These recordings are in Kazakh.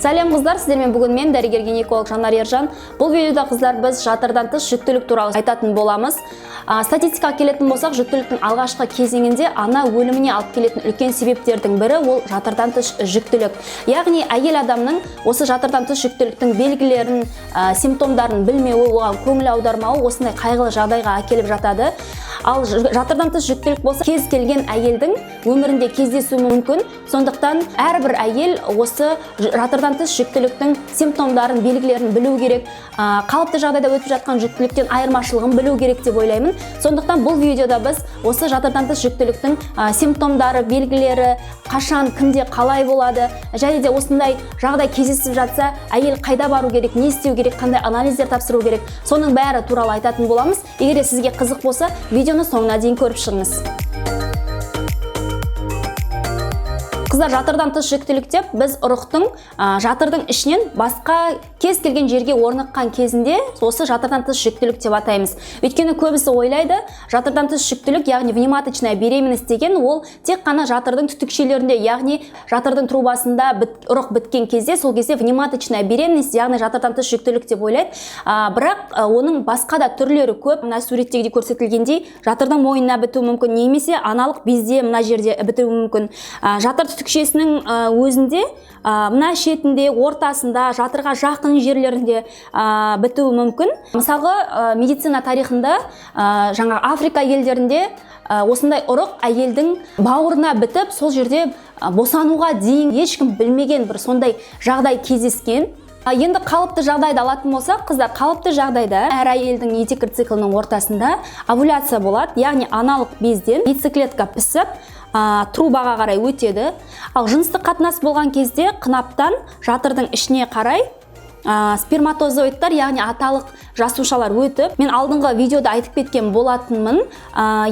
Сәлем, қыздар! Сіздермен бүгін мен, дәрігер гинеколог Жанар Ержан. Бұл видеода, қыздар, біз жатырдан тыс жүктілік туралы айтатын боламыз. Статистикаға келетін болсақ, жүктіліктің алғашқы кезеңінде ана өліміне алып келетін үлкен себептердің бірі ол жатырдан тыс жүктілік. Яғни әйел адамның осы жатырдан тыс жүктіліктің белгілерін, симптомдарын білмеуі, оған көңіл аудармауы осындай қайғылы жағдайға әкеліп жатады. Ал жатырдан тыс жүктілік болса, кез келген әйелдің өмірінде кездесуі мүмкін. Сондықтан әрбір әйел осы жатырдан тыс жүктіліктің симптомдарын, белгілерін білу керек, қалыпты жағдайда өтіп жатқан жүктіліктен айырмашылығын білу керек деп ойлаймын. Сондықтан бұл видеода біз осы жатырдан тыс жүктіліктің симптомдары, белгілері, қашан, кімде, қалай болады және де осындай жағдай кездесіп жатса, әйел қайда бару керек, не істеу керек, қандай анализдер тапсыру керек, соның бәрі туралы айтатын боламыз. Егер де сізге қызық болса, видеоны соңына дейін көріп шығыңыз. Қыздар, жатырдан тыс жүктілік деп біз ұрықтың жатырдың ішінен басқа кез келген жерге орныққан кезінде осы жатырдан тыс жүктілік деп атаймыз. Өйткені көбісі ойлайды, жатырдан тыс жүктілік, яғни внематочная беременность деген ол тек қана жатырдың түтікшелерінде, яғни жатырдың трубасында ұрық біткен кезде, сол кезде внематочная беременность, яғни жатырдан тыс жүктілік деп ойлайды. Бірақ оның басқа да түрлері көп. Мына суреттегідей көрсетілгендей, жатырдың мойнына бітуі мүмкін немесе аналық безде мына жерде бітуі мүмкін. Жатыр түтікшесінің өзінде, мына шетінде, ортасында, жатырға жақын жерлерінде бітуі мүмкін. Мысалға, медицина тарихында, жаңа Африка елдерінде осындай ұрық әйелдің бауырына бітіп, сол жерде босануға дейін ешкім білмеген бір сондай жағдай кездескен. Енді қалыпты жағдайды алатын болсақ, қыздар, қалыпты жағдайда әр әйелдің етеккір циклінің ортасында овуляция болады, яғни аналық безден яйцеклетка пісіп, трубаға қарай өтеді. Ал жыныстық қатынас болған кезде қынаптан жатырдың ішіне қарай сперматозоидтар, яғни аталық жасушалар өтіп, мен алдыңғы видеода айтып кеткен болатынмын,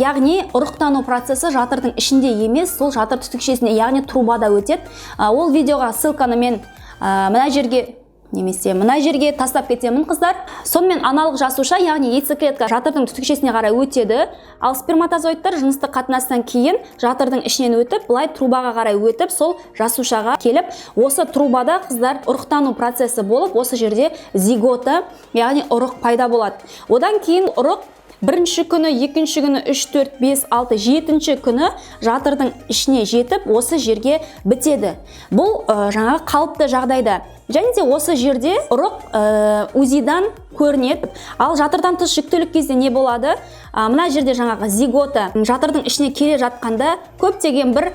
яғни ұрықтану процесі жатырдың ішінде емес, сол жатыр түтікшесінде, яғни трубада өтеді. Ол видеоға ссылканы мен мына жерге немесе мына жерге тастап кетемін, қыздар. Сонымен, аналық жасуша, яғни яйцеклетка жатырдың түтікшесіне қарай өтеді, ал сперматозоидтар жыныстық қатынастан кейін жатырдың ішінен өтіп, былай трубаға қарай өтіп, сол жасушаға келіп, осы трубада, қыздар, ұрықтану процесі болып, осы жерде зигота, яғни ұрық пайда болады. Одан кейін ұрық бірінші күні, екінші күні, 3, 4, 5, 6, жетінші күні жатырдың ішіне жетіп, осы жерге бітеді. Бұл жаңағы қалыпты жағдайда. Және де осы жерде ұрық УЗИдан көрінеді. Ал жатырдан тыс жүктілік кезде не болады? Мына жерде жаңағы зигота жатырдың ішіне келе жатқанда көптеген бір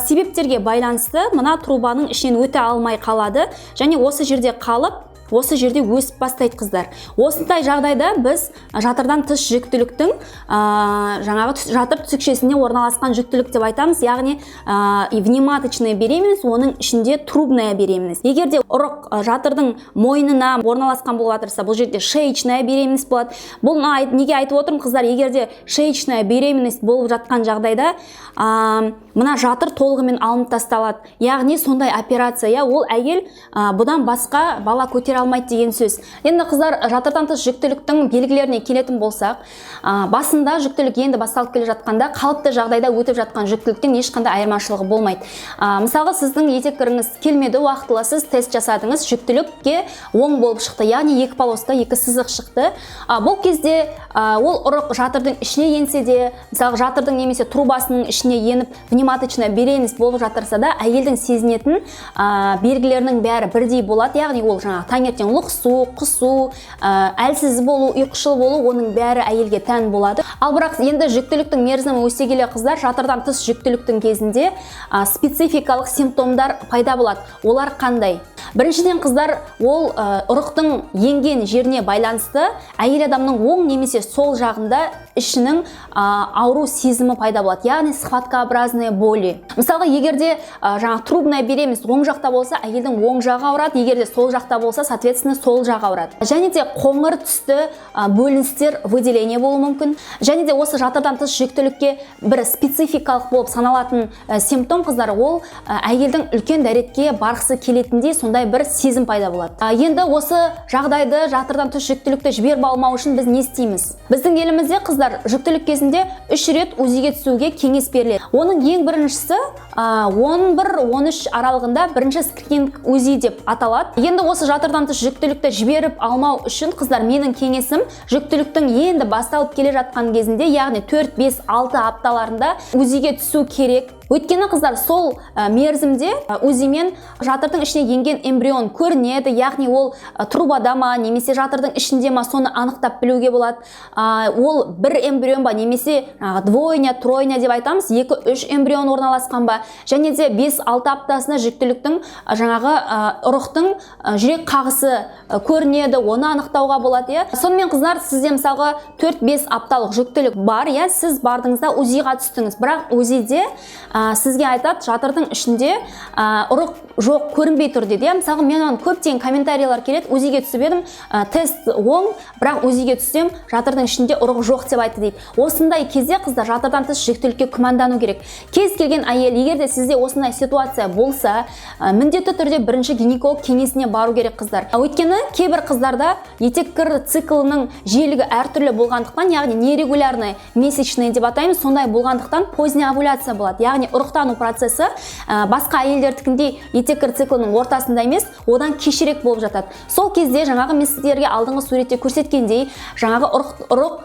себептерге байланысты мына трубаның ішінен өте алмай қалады және осы жерде қалып, осы жерде өсіп бастайды, қыздар. Осындай жағдайда біз жатырдан тыс жүктіліктің жаңағы жатыр түтікшесінде орналасқан жүктілік деп айтамыз, яғни внематочная беременность, оның ішінде трубная беременность. Егер де ұрық жатырдың мойнына орналасқан болып жатырса, бұл жерде шеечная беременность болады. Бұл неге айтып отырмын, қыздар? Егер де шеечная беременность болып жатқан жағдайда, мына жатыр толығымен алынып тасталады, яғни сондай операция, иә, ол әйел бұдан басқа бала көтере алмайды деген сөз. Енді, қыздар, жатырдан тыс жүктіліктің белгілеріне келетін болсақ, басында, жүктілік енді басталып келе жатқанда, қалыпты жағдайда өтіп жатқан жүктіліктен ешқандай айырмашылығы болмайды. Мысалға, сіздің етеккіріңіз келмеді уақытылы, сіз тест жасадыңыз, жүктілікке оң болып шықты, яғни екі полоска, екі сызық шықты. Бұл кезде ол ұрық жатырдың ішіне енсе де, мысалға, жатырдың немесе трубасының ішіне еніп, внематочная беременность болып жатырса да, әйелдің сезінетін белгілерінің бәрі бірдей болады, яғни ол жаңағы таңертең лықсу, құсу, әлсіз болу, ұйқышыл болу, оның бәрі әйелге тән болады. Ал бірақ енді жүктіліктің мерзімі өсе келе, қыздар, жатырдан тыс жүктіліктің кезінде спецификалық симптомдар пайда болады. Олар қандай? Біріншіден, қыздар, ол ұрықтың енген жеріне байланысты әйел адамның оң немесе сол жағында ішінің ауру сезімі пайда болады, яғни схваткообразные боли. Мысалға, егер де жаңағы трубная беременность оң жақта болса, әйелдің оң жағы ауырады, егер де сол жақта болса, соответственно, сол жағы ауырады. Және де қоңыр түсті бөліністер, выделение болуы мүмкін. Және де осы жатырдан тыс жүктілікке бір спецификалық болып саналатын симптом, қыздар, ол әйелдің үлкен дәретке барғысы келетіндей сондай бір сезім пайда болады. Енді осы жағдайды, жатырдан тыс жүктілікті жіберіп алмау үшін біз не істейміз? Біздің елімізде, қыздар, Қыздар, жүктілік кезінде 3 рет УЗИ-ге түсуге кеңес беріледі. Оның ең біріншісі 11-13 аралығында бірінші скрининг УЗИ деп аталады. Енді осы жатырдан тыс жүктілікті жіберіп алмау үшін, қыздар, менің кеңесім: жүктіліктің енді басталып келе жатқан кезінде, яғни 4, 5, 6 апталарында УЗИ-ге түсу керек. Өйткені, қыздар, сол мерзімде УЗИ-мен жатырдың ішіне енген эмбрион көрінеді, яғни ол трубада ма немесе жатырдың ішінде ма, соны анықтап білуге болады. Ол бір эмбрион ба немесе жаңағы двойня, тройня деп айтамыз, екі, үш эмбрион орналасқан ба. Және де 5-6 аптасына жүктіліктің жаңағы ұрықтың жүрек қағысы көрінеді, оны анықтауға болады, иә. Сонымен, қыздар, сізде, мысалға, 4-5 апталық жүктілік бар, иә, сіз бардыңыз да УЗИ-ға түстіңіз, бірақ УЗИ-де сізге айтады: жатырдың ішінде ұрық жоқ, көрінбей тұр дейді, иә. Мысалға, мен оған көптеген комментарийлер келеді: УЗИ-ге түсіп едім, тест оң, бірақ УЗИ-ге түссем, жатырдың ішінде ұрық жоқ деп айтты дейді. Осындай кезде, қыздар, жатырдан тыс жүктілікке күмәндану керек. Кез келген әйел, егер де сізде осындай ситуация болса, міндетті түрде бірінші гинеколог кеңесіне бару керек, қыздар. Өйткені кейбір қыздарда етеккір циклының жиілігі әртүрлі болғандықтан, яғни нерегулярный месячный деп атаймыз, сондай болғандықтан поздняя овуляция болады, яғни ұрықтану процесі басқа әйелдердікіндей етеккір циклының ортасында емес, одан кешірек болып жатады. Сол кезде жаңағы мен сіздерге алдыңғы суретте көрсеткендей, жаңағы ұрық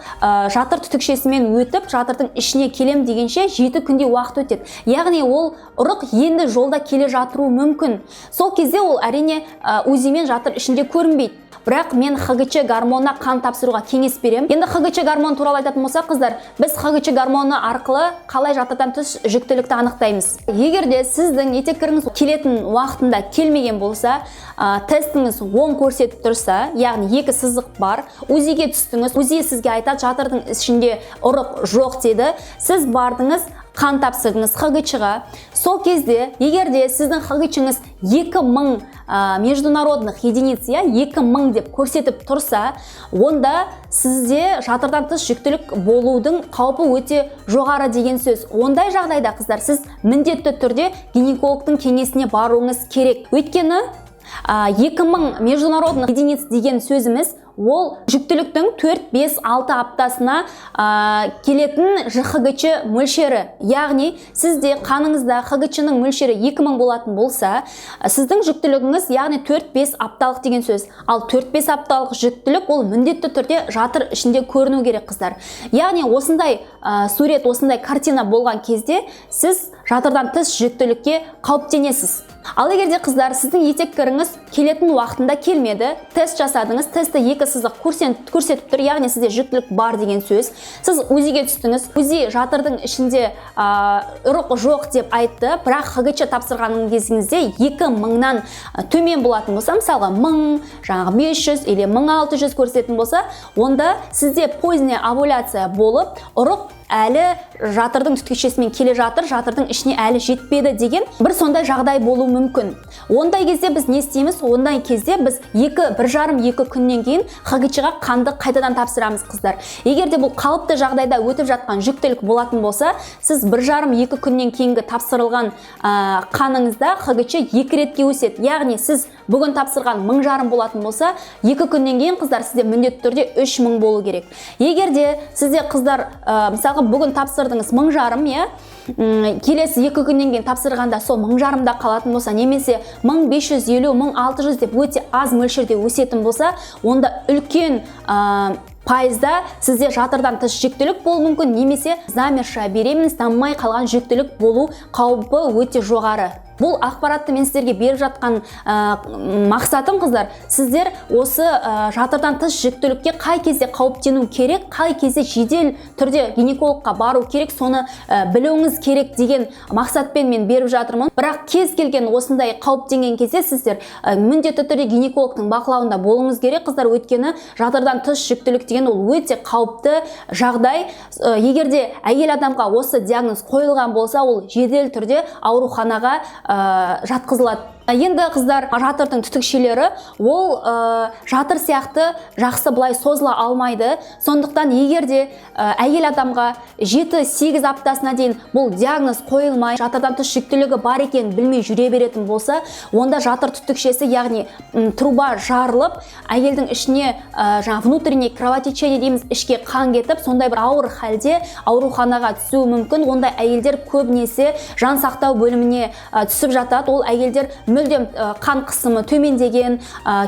жатыр түтікшесімен өтіп, жатырдың ішіне келем дегенше 7 күндей уақыт өтеді, яғни ол ұрық енді жолда келе жатыруы мүмкін. Сол кезде ол, әрине, УЗИ-мен жатыр ішінде көрінбейді, бірақ мен ХГЧ гормонына қан тапсыруға кеңес беремін. Енді ХГЧ гормон туралы айтатын болсақ, қыздар, біз ХГЧ гормоны арқылы қалай жатырдан тыс жүктілікті анықтаймыз? Егер де сіздің етеккіріңіз келетін уақытында келмеген болса, тестіңіз оң көрсетіп тұрса, яғни екі сызық бар, УЗИ-ге түстіңіз, УЗИ сізге айтады: жатырдың ішінде ұрық жоқ деді. Сіз бардыңыз, қан тапсырдыңыз ХГЧ-ға. Сол кезде, егер де сіздің ХГЧ-ңіз 2000 международных единиц, иә, 2000 деп көрсетіп тұрса, онда сізде жатырдан тыс жүктілік болудың қаупі өте жоғары деген сөз. Ондай жағдайда, қыздар, сіз міндетті түрде гинекологтың кеңесіне баруыңыз керек. Өйткені 2000 международных единиц деген сөзіміз ол жүктіліктің 4, 5, 6 аптасына келетін ХГЧ мөлшері. Яғни сізде қаныңызда ХГЧ-ның мөлшері 2000 болатын болса, сіздің жүктілігіңіз, яғни 4-5 апталық деген сөз. Ал 4-5 апталық жүктілік ол міндетті түрде жатыр ішінде көріну керек, қыздар. Яғни осындай сурет, осындай картина болған кезде сіз жатырдан тыс жүктілікке қауіптенесіз. Ал егер де, қыздар, сіздің етеккіріңіз келетін уақытында келмеді, тест жасадыңыз, тестті екі сызық көрсетіп тұр, яғни сізде жүктілік бар деген сөз. Сіз УЗИ-ге түстіңіз, УЗИ жатырдың ішінде ұрық жоқ деп айтты, бірақ ХГЧ тапсырған кезіңізде 2000-нан төмен болатын болса, мысалға, 1000, жаңағы 500 или 1600 көрсететін болса, онда сізде поздняя овуляция болып, ұрық әлі жатырдың түтікшесімен келе жатыр, жатырдың ішіне әлі жетпеді деген бір сондай жағдай болуы мүмкін. Ондай кезде біз не істейміз? Ондай кезде біз екі, 1,5-2 күннен кейін ХГЧ-ға қанды қайтадан тапсырамыз, қыздар. Егер де бұл қалыпты жағдайда өтіп жатқан жүктілік болатын болса, сіз 1,5-2 күннен кейінгі тапсырылған қаныңызда ХГЧ екі ретке өседі. Яғни сіз бүгін тапсырған 1500 болатын болса, 2 күннен кейін, қыздар, сізде міндетті түрде 3000 болу керек. Егер де сізде, қыздар, мысалға, бүгін тапсырдыңыз 1500, иә, келесі 2 күннен кейін тапсырғанда сол 1500-да қалатын болса немесе 1550, 1600 деп өте аз мөлшерде өсетін болса, онда үлкен пайызда сізде жатырдан тыс жүктілік болуы мүмкін немесе замершая беременность, дамымай қалған жүктілік болу қаупі өте жоғары. Бұл ақпаратты мен сіздерге беріп жатқан мақсатым, қыздар, сіздер осы жатырдан тыс жүктілікке қай кезде қауіптену керек, қай кезде жедел түрде гинекологқа бару керек, соны білуіңіз керек деген мақсатпен мен беріп жатырмын. Бірақ кез келген осындай қауіптенген кезде сіздер міндетті түрде гинекологтың бақылауында болуыңыз керек, қыздар. Өйткені жатырдан тыс жүктілік деген ол өте қауіпті жағдай. Егер де әйел адамға осы диагноз қойылған болса, ол жедел түрде ауруханаға жатқызылады. Енді, қыздар, жатырдың түтікшелері ол жатыр сияқты жақсы былай созыла алмайды. Сондықтан егер де әйел адамға 7-8 аптасына дейін бұл диагноз қойылмай, жатырдан тыс жүктілігі бар екенін білмей жүре беретін болса, онда жатыр түтікшесі, яғни труба жарылып, әйелдің ішіне жаңа внутренний кровотечение дейміз, ішке қан кетіп, сондай бір ауыр халде ауруханаға түсуі мүмкін. Ондай әйелдер көбінесе жан сақтау бөліміне түсіп жатады. Ол әйелдер мүлдем қан қысымы төмендеген,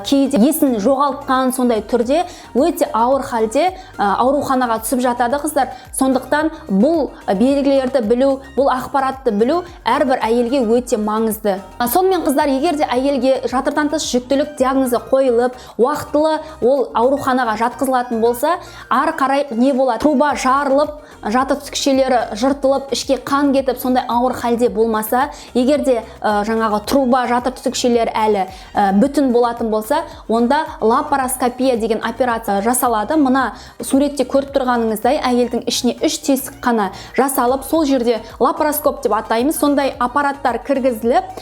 кейде есін жоғалтқан, сондай түрде өте ауыр халде ауруханаға түсіп жатады, қыздар. Сондықтан бұл белгілерді білу, бұл ақпаратты білу әрбір әйелге өте маңызды. Сонымен, қыздар, егер де әйелге жатырдан тыс жүктілік диагнозы қойылып, уақытылы ол ауруханаға жатқызылатын болса, ары қарай не болады? Труба жарылып, жатыр түтікшелері жыртылып, ішке қан кетіп, сондай ауыр халде болмаса, егер де жаңағы труба, жатыр түтікшелері әлі бүтін болатын болса, онда лапароскопия деген операция жасалады. Мына суретте көріп тұрғаныңыздай, әйелдің ішіне үш тесік қана жасалып, сол жерде лапароскоп деп атаймыз, сондай аппараттар кіргізіліп,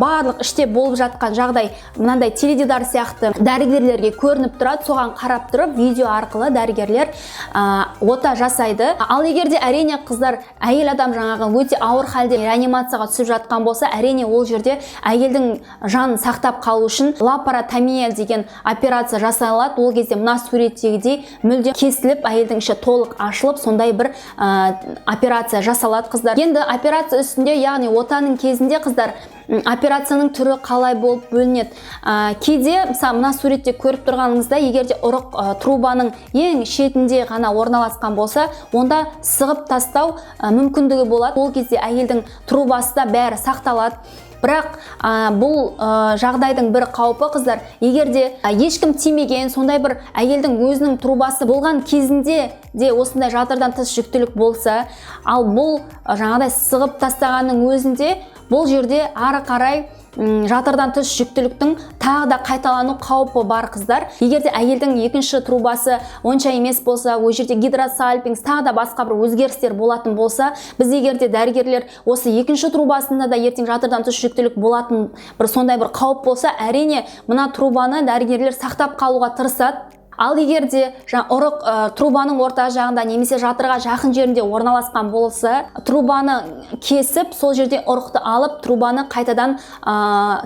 барлық іште болып жатқан жағдай мынандай теледидар сияқты дәрігерлерге көрініп тұрады. Соған қарап тұрып, видео арқылы дәрігерлер ота жасайды. Ал егер де, әрине, қыздар, әйел адам жаңағы өте ауыр халде реанимацияға түсіп жатқан болса, әрине, ол жерде әйелдің жанын сақтап қалу үшін лапаротомия деген операция жасалады. Ол кезде мына суреттегідей мүлде кесіліп, әйелдің іші толық ашылып, сондай бір операция жасалады, қыздар. Енді операция үстінде, яғни отаның кезінде, қыздар, операцияның түрі қалай болып бөлінеді? Кейде, мысалы, мына суретте көріп тұрғаныңыздай, егер де ұрық трубаның ең шетінде ғана орналасқан болса, онда сығып тастау мүмкіндігі болады. Ол кезде әйелдің трубасы да, бәрі сақталады. Бірақ бұл жағдайдың бір қаупі, қыздар, егер де ешкім тимеген, сондай бір әйелдің өзінің трубасы болған кезінде де осындай жатырдан тыс жүктілік болса, ал бұл жаңағыдай сығып тастағанның өзінде бұл жерде ары қарай жатырдан тыс жүктіліктің тағы да қайталану қаупі бар, қыздар. Егер де әйелдің екінші трубасы онша емес болса, ол жерде гидросальпингс, тағы да басқа бір өзгерістер болатын болса, біз егер де дәрігерлер осы екінші трубасында да ертең жатырдан тыс жүктілік болатын бір сондай бір қауіп болса, әрине, мына трубаны дәрігерлер сақтап қалуға тырысады. Ал егер де жаңа ұрық трубаның орта жағында немесе жатырға жақын жерінде орналасқан болса, трубаны кесіп, сол жерде ұрықты алып, трубаны қайтадан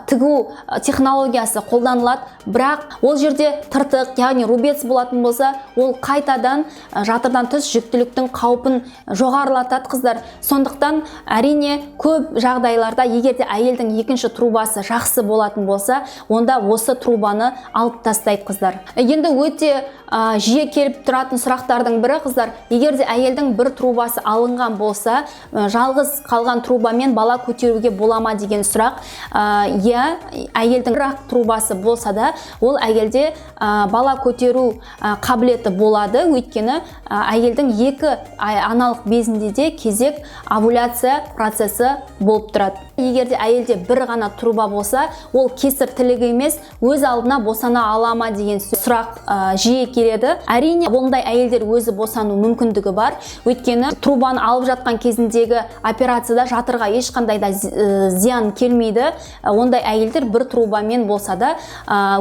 тігу технологиясы қолданылады. Бірақ ол жерде тыртық, яғни рубец болатын болса, ол қайтадан жатырдан тыс жүктіліктің қаупін жоғарылатады, қыздар. Сондықтан, әрине, көп жағдайларда егер де әйелдің екінші трубасы жақсы болатын болса, онда осы трубаны алып тастайды, қыздар. Енді өте жиі келіп тұратын сұрақтардың бірі, қыздар: егер де әйелдің бір трубасы алынған болса, жалғыз қалған трубамен бала көтеруге бола ма деген сұрақ. Иә, әйелдің бір ақ трубасы болса да, ол әйелде бала көтеру қабілеті болады, өйткені әйелдің екі аналық безінде де кезек овуляция процесі болып тұрады. Егер де әйелде бір ғана труба болса, ол кесір тілігі емес, өз алдына босана ала ма деген сұрақ жиі келеді. Әрине, ондай әйелдер өзі босану мүмкіндігі бар, өйткені трубаны алып жатқан кезіндегі операцияда жатырға ешқандай да зиян келмейді. Ондай әйелдер бір трубамен болса да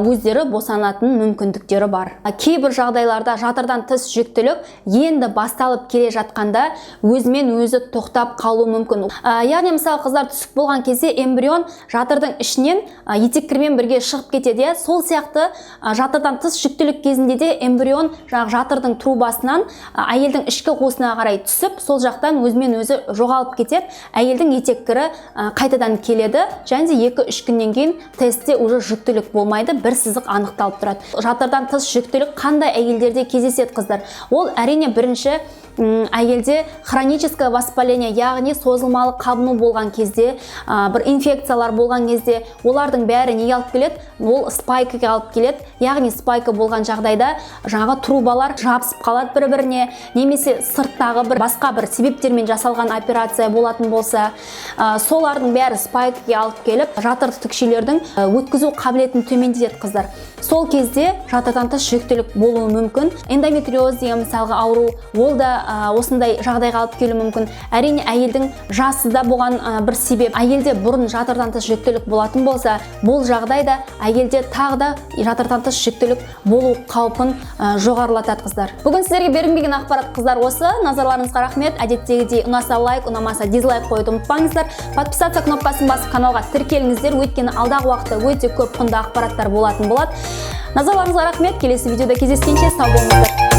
өздері босанатын мүмкіндіктері бар. Кейбір жағдайларда жатырдан тыс жүктілік енді басталып келе жатқанда өзімен өзі тоқтап қалуы мүмкін. Яғни, мысалы, қыздар, түсік болған кезде эмбрион жатырдың ішінен етеккірмен бірге шығып кетеді, иә. Сол сияқты жатырдан тыс жүктілік кезінде де эмбрион жаңағы жатырдың трубасынан әйелдің ішкі қуысына қарай түсіп, сол жақтан өзімен өзі жоғалып кетеді. Әйелдің етеккірі қайтадан келеді және де 2-3 күннен кейін тестте уже жүктілік болмайды, бір сызық анықталып тұрады. Жатырдан тыс жүктілік қандай әйелдерде кездеседі, қыздар? Ол, әрине, бірінші әйелде хроническое воспаление, яғни созылмалы қабыну болған кезде, бір инфекциялар болған кезде. Олардың бәрі неге алып келеді? Ол спайкаға алып келеді. Яғни спайка болған жағдайда жаңағы трубалар жабысып қалады бір біріне немесе сырттағы бір басқа бір себептермен жасалған операция болатын болса, солардың бәрі спайкаға алып келіп, жатыр түтікшелердің өткізу қабілетін төмендетеді, қыздар. Сол кезде жатырдан тыс жүктілік болуы мүмкін. Эндометриоз деген, мысалға, ауру, ол да осындай жағдайға алып келуі мүмкін. Әрине, әйелдің жасы да бұған бір себеп. Әйелде бұрын жатырдан тыс жүктілік болатын болса, бұл жағдайда әйелде тағы да жатырдан тыс жүктілік болу қаупін жоғарылатады, қыздар. Бүгін сіздерге бергім келген ақпарат, қыздар, осы. Назарларыңызға рахмет. Әдеттегідей, ұнаса лайк, ұнамаса дизлайк қоюды ұмытпаңыздар. Подписаться кнопкасын басып, каналға тіркеліңіздер, өйткені алдағы уақытта өте көп құнды ақпараттар болатын болады. Назарларыңызға рахмет. Келесі видеода кездескенше сау болыңыздар.